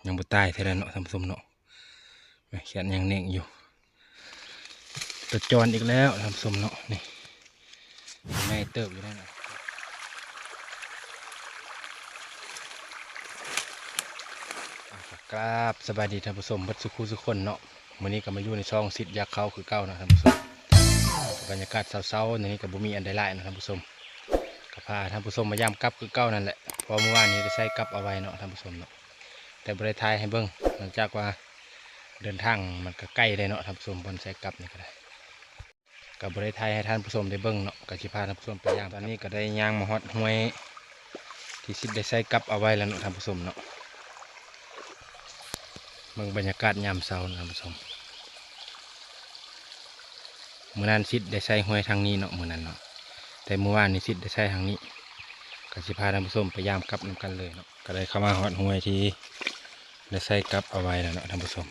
ຍັງບໍ່ຕາຍເທື່ອເນາະທ່ານຜູ້ຊົມເນາະ. ແມ່ນຂຽດຍັງເໜັງຢູ່ ຕົວຈອນອີກແລ້ວທ່ານຜູ້ຊົມເນາະ. ນີ້ໃຫຍ່ເຕີບຢູ່ນັ້ນນະ. ອ່າ ກະກາບສະບາຍດີທ່ານຜູ້ຊົມເບິດສູ່ຄູ່ສູ່ຄົນເນາະ. ມື້ນີ້ກໍມາຢູ່ໃນຊ່ອງສິດຢາກເຂົ້າຄືເກົ່າເນາະທ່ານຜູ້ຊົມ. ບັນຍາກາດເຊົ້າໆ ໃນນີ້ກໍບໍ່ມີອັນໃດຫຼາຍເນາະທ່ານຜູ້ຊົມ ກໍພາທ່ານຜູ້ຊົມມາຢາມກັບຄືເກົ່ານັ້ນແຫຼະ ເພາະວ່າມື້ວານນີ້ໄດ້ໃສ່ກັບເອົາໄວ້ເນາະທ່ານຜູ້ຊົມເນາະ ແຕ່ບໍ່ໄດ້ຖ່າຍໃຫ້ເບິ່ງ ເນື່ອງຈາກວ່າເດີນທາງມັນກໍໄກເດ້ເນາະທ່ານຜູ້ຊົມ ບ່ອນໃສ່ກັບນີ້ກໍໄດ້ ກໍບໍ່ໄດ້ຖ່າຍໃຫ້ທ່ານຜູ້ຊົມໄດ້ເບິ່ງເນາະ ກໍຊິພາທ່ານຜູ້ຊົມໄປຢາມ. ຕອນນີ້ກໍໄດ້ຍ່າງມາຮອດຫ້ວຍທີ່ສິດໄດ້ໃສ່ກັບເອົາໄວ້ແລ້ວເນາະທ່ານຜູ້ຊົມເນາະ. ເບິ່ງບັນຍາກາດຍາມເຊົ້ານະທ່ານຜູ້ຊົມ. ມື້ນັ້ນສິດໄດ້ໃສ່ຫ້ວຍທາງນີ້ເນາະ ມື້ນັ້ນເນາະ ແຕ່ມື້ວານນີ້ສິດໄດ້ໃສ່ທາງນີ້ ກໍຊິພາທ່ານຜູ້ຊົມໄປຢາມກັບນຳກັນເລີຍເນາະ. ກໍໄດ້ເຂົ້າມາຮອດຫ້ວຍທີ່ໄດ້ໃສ່ກັບເອົາໄວ້ແລ້ວເນາະທ່ານຜູ້ຊົມ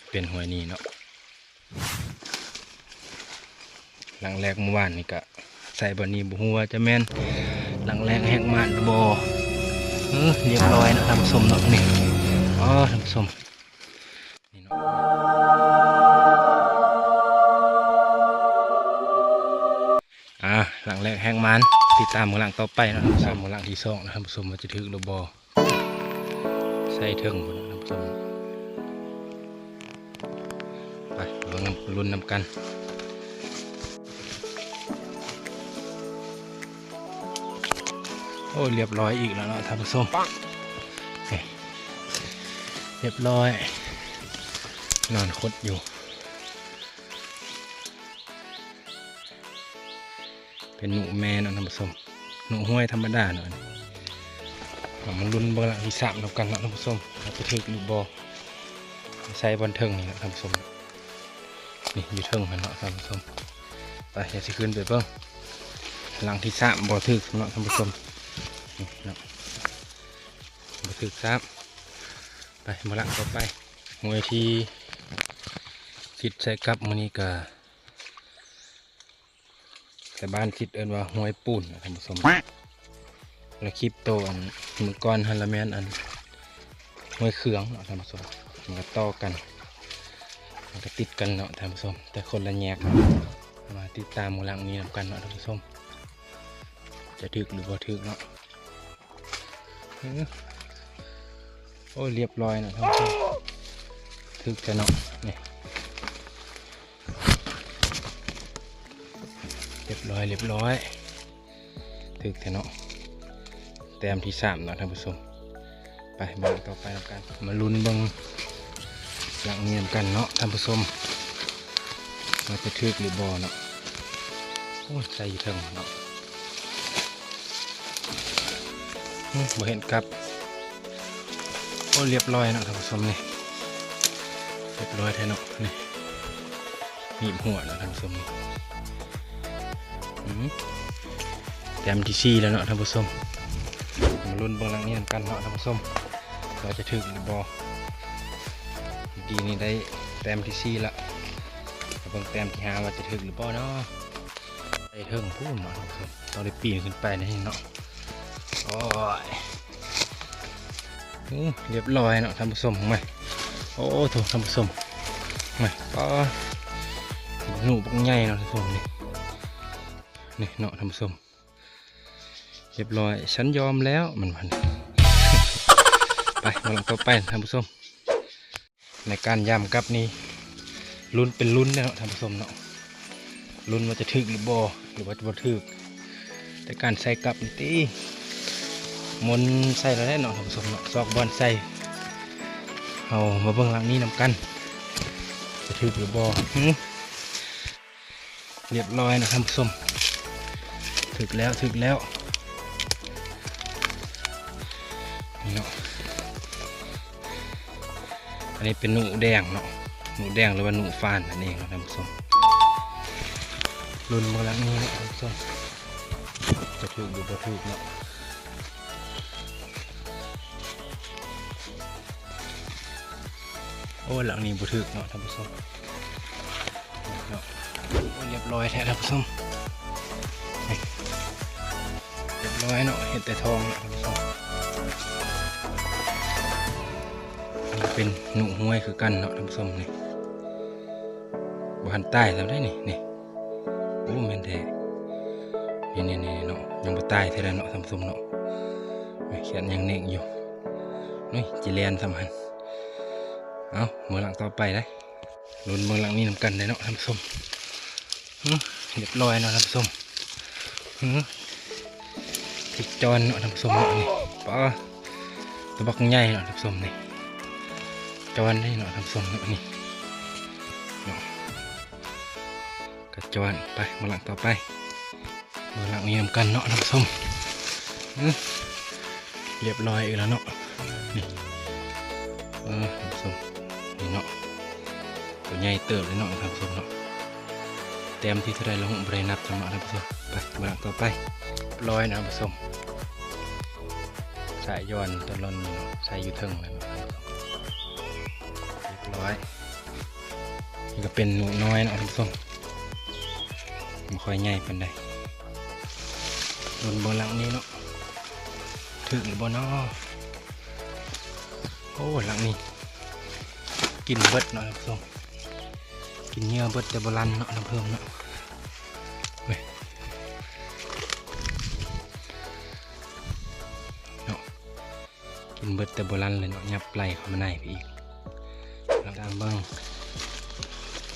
ເປັນຫ້ວຍນີ້ເນາະ. ຫຼັງແລກມື້ວານນີ້ກະໃສ່ບ່ອນນີ້ ບໍ່ຮູ້ວ່າຈະແມ່ນຫຼັງແລກແຮກມານຫຼືບໍ່. ເອີ ລຽບຮ້ອຍເນາະທ່ານຜູ້ຊົມເນາະ ນີ້ ອໍ ທ່ານຜູ້ຊົມ ນີ້ເນາະ. ອ່າ ຫຼັງແລກແຮກມານ ຕິດຕາມມື້ຫຼັງຕໍ່ໄປເນາະທ່ານຜູ້ຊົມ ມື້ຫຼັງທີສອງນະທ່ານຜູ້ຊົມ ວ່າຈະຖືກຫຼືບໍ່. ໃສ່ເທິງພຸ້ນນະທ່ານຜູ້ຊົມ ໄປເບິ່ງນຳ ລຸ້ນນຳກັນ. ໂອ້ຍ ລຽບຮ້ອຍອີກແລ້ວເນາະທ່ານຜູ້ຊົມ ເອີ ລຽບຮ້ອຍ ນອນຄົດຢູ່. ເປັນໜູແມ່ເນາະທ່ານຜູ້ຊົມ ໜູຫ້ວຍທຳມະດາເນາະ. ເອົາມາລຸ້ນເບິ່ງຫຼັງທີສາມນຳກັນເນາະທ່ານຜູ້ຊົມ ວ່າຈະຖືກຫຼືບໍ່. ໃສ່ບ່ອນເທິງນີ້ແຫຼະທ່ານຜູ້ຊົມ ນີ້ຢູ່ເທິງຫັ້ນເນາະທ່ານຜູ້ຊົມ. ໄປ ດຽວຊິຂຶ້ນໄປເບິ່ງຫຼັງທີສາມ ບໍ່ຖືກເນາະທ່ານຜູ້ຊົມ ນີ້ເນາະ ບໍ່ຖືກຊ້ຳ. ໄປ ມາຫຼັງຕໍ່ໄປ ຫ້ວຍທີ່ສິດໃສ່ກັບມື້ນີ້ກະ ແຕ່ບ້ານສິດເອີ້ນວ່າຫ້ວຍປູນນະທ່ານຜູ້ຊົມ ແລະ ຄລິບໂຕອັນມື້ກ່ອນຫັ້ນລະແມ່ນອັນຫ້ວຍເຄືອງເນາະທ່ານຜູ້ຊົມ ມັນກໍຕໍ່ກັນ ມັນກໍຕິດກັນເນາະທ່ານຜູ້ຊົມ ແຕ່ຄົນລະແຍກ. ມາຕິດຕາມມື້ຫຼັງນີ້ນຳກັນເນາະທ່ານຜູ້ຊົມ ຈະຖືກຫຼືບໍ່ຖືກເນາະ. ໂອ້ຍ ລຽບຮ້ອຍເນາະທ່ານຜູ້ຊົມ ຖືກແທ້ເນາະ ນີ້ ລຽບຮ້ອຍ ລຽບຮ້ອຍ ຖືກແທ້ເນາະ ແຕ້ມທີສາມເນາະທ່ານຜູ້ຊົມ. ໄປ ມາຕໍ່ໄປນຳກັນ ມາລຸ້ນເບິ່ງຫຼັງນີ້ນຳກັນເນາະທ່ານຜູ້ຊົມ ວ່າຈະຖືກຫຼືບໍ່ເນາະ. ໂອ້ຍ ໃສ່ຢູ່ເທິງເນາະ ອືມ ບໍ່ເຫັນກັບ. ໂອ້ຍ ລຽບຮ້ອຍເນາະທ່ານຜູ້ຊົມ ນີ້ ລຽບຮ້ອຍແທ້ເນາະ ນີ້ ໜີບຫົວເນາະທ່ານຜູ້ຊົມ ນີ້ ອືມ ແຕ້ມທີສີ່ແລ້ວເນາະທ່ານຜູ້ຊົມ. ມາລຸ້ນເບິ່ງຫຼັງນີ້ນຳກັນເນາະທ່ານຜູ້ຊົມ ວ່າຈະຖືກຫຼືບໍ່. ເມື່ອກີ້ນີ້ໄດ້ແຕ້ມທີສີ່ລະ ມາເບິ່ງແຕ້ມທີຫ້າວ່າຈະຖືກຫຼືບໍ່ເນາະ. ໄປເທິງພຸ້ນເນາະທ່ານຜູ້ຊົມ ຕ້ອງໄດ້ປີນຂຶ້ນໄປແນວນີ້ເນາະ. ໂອ້ຍ ໂອ້ ລຽບຮ້ອຍເນາະທ່ານຜູ້ຊົມ ມາ ໂອ້ໂທ້ ທ່ານຜູ້ຊົມ ມາ ປ້າ ໜູບັກໃຫຍ່ເນາະທ່ານຜູ້ຊົມ ນີ້ ນີ້ເນາະທ່ານຜູ້ຊົມ ລຽບຮ້ອຍ ສັນຍອມແລ້ວ ມັນວ່າ. ໄປ ມາລອງຕໍ່ໄປທ່ານຜູ້ຊົມ. ໃນການຢາມກັບນີ້ ລຸ້ນເປັນລຸ້ນເນາະທ່ານຜູ້ຊົມເນາະ ລຸ້ນວ່າຈະຖືກຫຼືບໍ່ ຫຼືວ່າຈະບໍ່ຖືກ. ແຕ່ການໃສ່ກັບນີ້ຕິ ມົນໃສ່ແລ້ວເນາະທ່ານຜູ້ຊົມເນາະ ຊອກບ່ອນໃສ່. ເຮົາມາເບິ່ງຫຼັງນີ້ນຳກັນ ຈະຖືກຫຼືບໍ່. ຫື ລຽບຮ້ອຍເນາະທ່ານຜູ້ຊົມ ຖືກແລ້ວ ຖືກແລ້ວ ນີ້ເນາະ. ອັນນີ້ເປັນໜູແດງເນາະ ໜູແດງ ຫຼືວ່າໜູຟານນັ້ນເອງເນາະທ່ານຜູ້ຊົມ. ລຸ້ນເບິ່ງຫຼັງນີ້ເນາະທ່ານຜູ້ຊົມ ຈະຖືກຫຼືບໍ່ຖືກເນາະ. ໂອ້ ຫຼັງນີ້ບໍ່ຖືກເນາະທ່ານຜູ້ຊົມເນາະ. ໂອ້ ລຽບຮ້ອຍແທ້ທ່ານຜູ້ຊົມ ລຽບຮ້ອຍເນາະ ເຫັນແຕ່ທ້ອງເນາະທ່ານຜູ້ຊົມ. ເປັນໜູຮວຍຄືກັນເນາະທ່ານຜູ້ຊົມນີ້. ບໍ່ທັນຕາຍຊ້ຳໃດນີ້ ນີ້. ໂອ້ ແມ່ນແທ້ ນີ້ໆໆເນາະ ຍັງບໍ່ຕາຍເທື່ອໃດເນາະທ່ານຜູ້ຊົມເນາະ. ແຂນຍັງເໜັງຢູ່ ນີ້ ຊິແລ່ນຊ້ຳຫັ້ນ. ເອົ້າ ເບິ່ງຫຼັງຕໍ່ໄປເດີ້. ລຸ້ນເບິ່ງຫຼັງນີ້ນຳກັນເດີ້ເນາະທ່ານຜູ້ຊົມ. ຮຶ ຮຽບຮ້ອຍເນາະທ່ານຜູ້ຊົມ. ຮຶ ຖືກຈອນເນາະທ່ານຜູ້ຊົມເນາະ ນີ້. ປາ ຕົວບັກໃຫຍ່ເນາະທ່ານຜູ້ຊົມນີ້ ຈອນເດ້ເນາະທ່ານຜູ້ຊົມເນາະ ນີ້ເນາະ ກະຈອນ. ໄປ ເບິ່ງຫຼັງຕໍ່ໄປ ເບິ່ງຫຼັງນີ້ນຳກັນເນາະທ່ານຜູ້ຊົມ. ຮຶ ຮຽບຮ້ອຍອີກແລ້ວເນາະ ນີ້. ເອີ ທ່ານຜູ້ຊົມ ນີ້ເນາະ ຕົວໃຫຍ່ເຕີບເລີຍເນາະທ່ານຜູ້ຊົມເນາະ. ແຕ້ມທີເທົ່າໃດລະຫຸ ບໍ່ໄດ້ນັບຊ້ຳເນາະທ່ານຜູ້ຊົມ. ໄປ ເບິ່ງຫຼັງຕໍ່ໄປ. ຮຽບຮ້ອຍນະທ່ານຜູ້ຊົມ ສາຍຍ້ອນຕະຫຼອນນີ້ເນາະ ໃສ່ຢູ່ເທິງນັ້ນເນາະ ຮຽບຮ້ອຍ. ນີ້ກະເປັນໜູນ້ອຍເນາະທ່ານຜູ້ຊົມ ບໍ່ຄ່ອຍໃຫຍ່ປານໃດ. ລຸ້ນເບິ່ງຫຼັງນີ້ເນາະ ຖືກຫຼືບໍ່ເນາະ. ໂອ້ ຫຼັງນີ້ກິນເບິດເນາະທ່ານຜູ້ຊົມ ກິນເຫຍື່ອເບິດແຕ່ບໍ່ລັນເນາະ ນ້ຳເພີ່ມເນາະ ເນາະ. ກິນເບິດແຕ່ບໍ່ລັນເລີຍເນາະ ຫຍັບໄລ່ເຂົ້າມາໃນໄປອີກ. ຕາມເບິ່ງ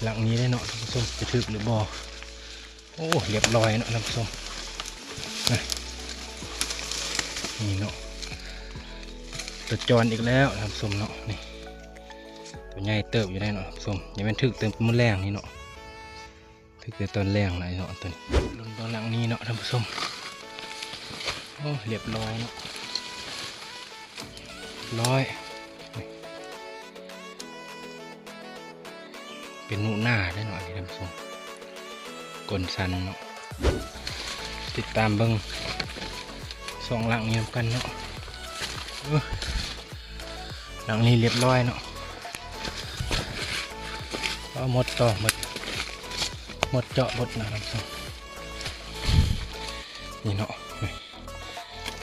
ຫຼັງນີ້ເດ້ເນາະທ່ານຜູ້ຊົມ ຈະຖືກຫຼືບໍ່. ໂອ້ ຮຽບຮ້ອຍເນາະທ່ານຜູ້ຊົມ ນີ້ເນາະ ຕົວຈອນອີກແລ້ວທ່ານຜູ້ຊົມເນາະ ນີ້. ຕົວໃຫຍ່ເຕີບຢູ່ໄດ໋ເນາະທ່ານຜູ້ຊົມ ຢ່າແມ່ນຖືກແຕ່ມື້ແລງນີ້ເນາະ. ຖືກແຕ່ຕອນແລງຫຼາຍເນາະຕົວນີ້. ລຸ້ນເບິ່ງຫຼັງນີ້ເນາະທ່ານຜູ້ຊົມ. ໂອ້ ຮຽບຮ້ອຍເນາະ ຮຽບຮ້ອຍ. ເປັນໜູນາເດ້ເນາະ ອັນນີ້ທ່ານຜູ້ຊົມ ກົ້ນສັ້ນເນາະ. ຕິດຕາມເບິ່ງສອງຫຼັງນີ້ນຳກັນເນາະ. ເອີ ຫຼັງນີ້ຮຽບຮ້ອຍເນາະ. ເອົາ ໝົດຕໍ່ ໝົດ ໝົດເຈາະໝົດນະທ່ານຜູ້ຊົມ ນີ້ເນາະ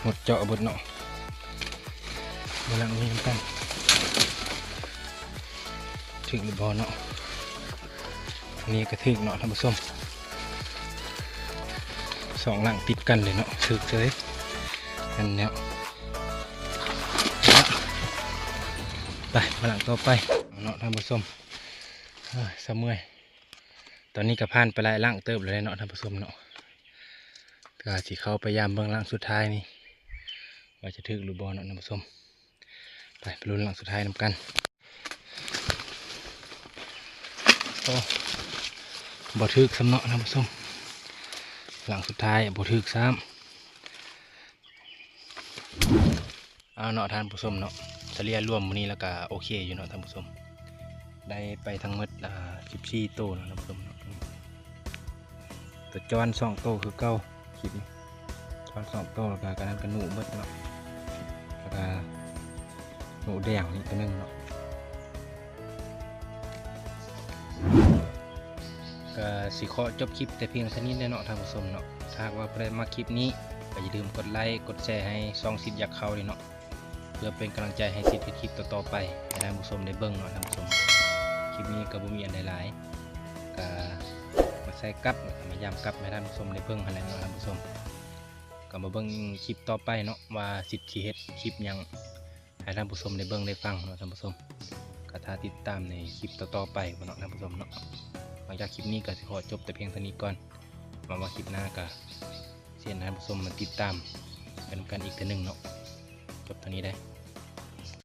ໝົດເຈາະໝົດເນາະ. ເບິ່ງຫຼັງນີ້ນຳກັນ ຖືກຫຼືບໍ່ເນາະ. ນີ້ກະຖືກເນາະທ່ານຜູ້ຊົມ ສອງຫຼັງຕິດກັນເລີຍເນາະ ຖືກເລີຍ ແມ່ນແລ້ວ. ໄປ ມາຫຼັງຕໍ່ໄປເນາະທ່ານຜູ້ຊົມ. ເອີ ສະເມື່ອຍ. ຕອນນີ້ກະຜ່ານໄປຫຼາຍຫຼັງເຕີບແລ້ວເນາະທ່ານຜູ້ຊົມເນາະ. ກະຊິເຂົ້າໄປຢາມເບິ່ງຫຼັງສຸດທ້າຍນີ້ ວ່າຈະຖືກຫຼືບໍ່ເນາະທ່ານຜູ້ຊົມ. ໄປ ໄປລຸ້ນຫຼັງສຸດທ້າຍນຳກັນ. ໂອ້ ບໍ່ຖືກຊ້ຳເນາະທ່ານຜູ້ຊົມ ຫຼັງສຸດທ້າຍບໍ່ຖືກຊ້ຳ. ເອົາເນາະທ່ານຜູ້ຊົມເນາະ ສະເລ່ຍລວມມື້ນີ້ລະກະໂອເຄຢູ່ເນາະທ່ານຜູ້ຊົມ. ໄດ້ໄປທັງໝົດ ອາ ສິບສີ່ໂຕເນາະທ່ານຜູ້ຊົມເນາະ. ກະຈອນສອງໂຕຄືເກົ່າ ຄລິບນີ້ ຈອນສອງໂຕ ລະກະ ກະນັ້ນກະໜູເບິດເນາະ ລະກະໜູແດງອີກໂຕໜຶ່ງເນາະ. ກະຊິຂໍຈົບຄລິບແຕ່ພຽງເທົ່ານີ້ແຫຼະເນາະທ່ານຜູ້ຊົມເນາະ. ຖ້າຫາກວ່າຜູ້ໃດມັກຄລິບນີ້ ກະຢ່າລືມກົດໄລກ໌ ກົດແຊໃຫ້ຊ່ອງສິດຢາກເຂົ້າເດ້ເນາະ ເພື່ອເປັນກຳລັງໃຈໃຫ້ສິດເຮັດຄລິບຕໍ່ໆໄປ ໃຫ້ທ່ານຜູ້ຊົມໄດ້ເບິ່ງເນາະທ່ານຜູ້ຊົມ. ຄລິບນີ້ກະບໍ່ມີອັນໃດຫຼາຍ ກະມາໃສ່ກັບ ລະກະມາຢາມກັບໃຫ້ທ່ານຜູ້ຊົມໄດ້ເບິ່ງຫັ້ນແຫຼະເນາະທ່ານຜູ້ຊົມ. ກະມາເບິ່ງຄລິບຕໍ່ໄປເນາະ ວ່າສິດຊິເຮັດຄລິບຫຍັງ ໃຫ້ທ່ານຜູ້ຊົມໄດ້ເບິ່ງໄດ້ຟັງເນາະທ່ານຜູ້ຊົມ. ກະຖ້າຕິດຕາມໃນຄລິບຕໍ່ໆໄປເນາະທ່ານຜູ້ຊົມເນາະ. ຫຼັງຈາກຄລິບນີ້ກະຊິຂໍຈົບແຕ່ພຽງເທົ່ານີ້ກ່ອນ. ຫວັງວ່າຄລິບໜ້າກະຊິໃຫ້ທ່ານຜູ້ຊົມມາຕິດຕາມກັນນຳກັນອີກເທື່ອໜຶ່ງເນາະ. ຈົບເທົ່ານີ້ເດີ້.